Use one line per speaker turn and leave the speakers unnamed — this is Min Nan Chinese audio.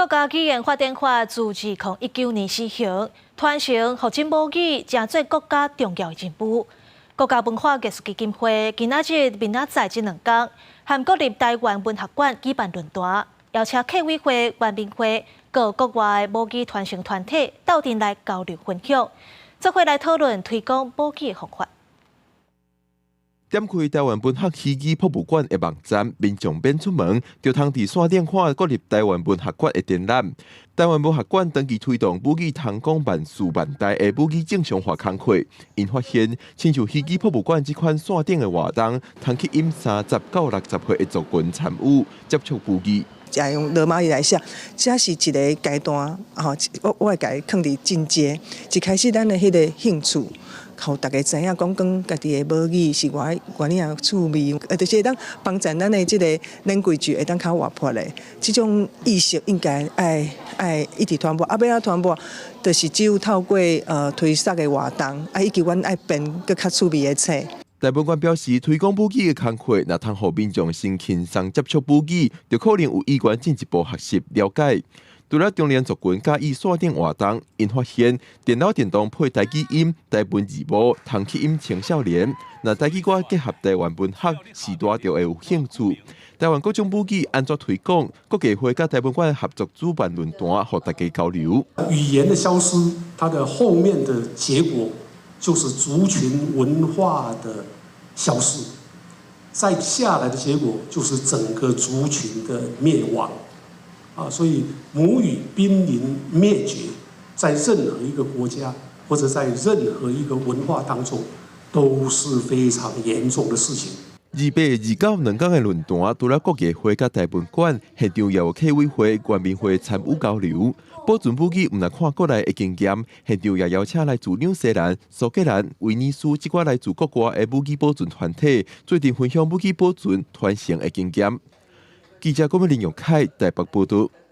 國家語言發展法自2019年施行，傳承復振母語，成做國家重要的任務。國家文化藝術基金會今仔日、明仔載這兩工，和國立臺灣文學館舉辦論壇，邀請客委會、原民會、佮國外母語傳承團體鬥陣來交流分享，做伙來討論推廣母語的方法。
點開臺灣文學戲語博物館的網站，民眾免出門，就通佇線頂看國立臺灣文學館的展覽。臺灣文學館長期推動母語通講萬事萬代的母語正常化工課，𪜶發現，親像戲語博物館這款線頂的活動，通吸引30到60歲的族群參與，接觸母語。
就用羅馬字來寫，這是一个階段，吼，我會共伊囥佇進階。一開始咱的彼个興趣，予大家知影講，講家己的母語是偌偌爾趣味，就是會當幫助咱的這个 language 會當較活潑的，這種意識應該愛愛一直傳播。啊，欲按怎傳播，就是只有透過推廣的活動，啊，以及阮愛編閣較趣味的冊。
臺文館表示，推廣母語的工課，若通予民眾先輕鬆接觸母語，就可能有意願進一步學習了解。除了中年族群佮意線頂活動，𪜶發現電腦電動配台語音、台文字幕，通吸引青少年。若台語歌結合臺灣文學，時代就會有興趣。臺灣各種母語按怎推廣？國藝會佮臺文館合作主辦論壇，予大家交流。
語言的消失，它的後面的結果就是族群文化的消失，再下來的結果就是整個族群的滅亡。啊，所以母語瀕臨滅絕，在任何一個國家或者在任何一個文化當中，都是非常嚴重的事情。
28、29兩工的論壇，除了國藝會佮臺文館，現場也有客委會、原民會參與交流。保存母語，毋但看國內的經驗，現場也邀請來自紐西蘭、蘇格蘭、威爾斯這寡來自國外的母語保存團體，做陣分享母語保存傳承的經驗。記者郭美玲、楊凱台北報道。